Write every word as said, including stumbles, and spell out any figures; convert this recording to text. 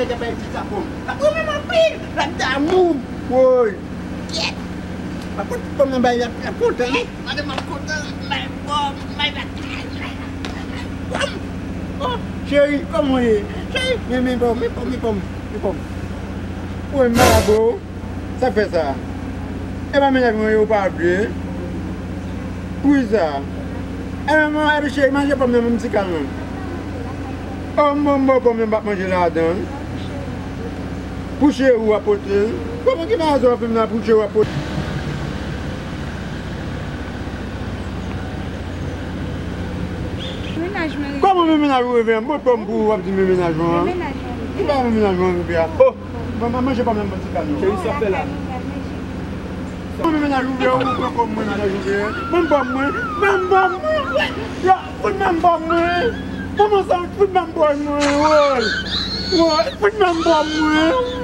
Sa bay ti sa pòm. L ap renmen m anpil. L ap damou m. Woy. Kyèt. M ap pot pòm nan bay, l ap, l ap kontan, wi. Madanm ap kontan, bay pòm, bay, bay. Pòm. Oh, cheri, kòman w ye? Cheri, men, men pòm, men pòm, men pòm, men pòm. Woy, m malad, bro. Sa k fè sa? E pa mennaj mwen yo pa vle. Poukisa? E men, mwen, epi cheri, manje pòm nan, menm ti kal nan. O, m bon, m bon, pòm nan, m p ap manje ladan. Pou cheri w ap pote l. Kòman ki bagay sa w ap fè m la pou cheri w ap pote? Mennaj mwen rive. Kòman men mennaj ou rive? M pot pòm pou ou, w ap di men mennaj mwen an. Men mennaj mwen rive. Ki bagay men mennaj mwen rive a? Oh! Bon, manje pòm nan, ban ti kal nan. Cheri, sa fè la? Kòman men mennaj ou rive? Ou pran kòb mwen, mennaj ou rive. Ban m pòm mwen. Ban m pòm mwen. Yo, fout ban m pòm mwen. Kòman sa, fout ban m pòm mwen? Woy. Woy, fout ban m pòm mwen.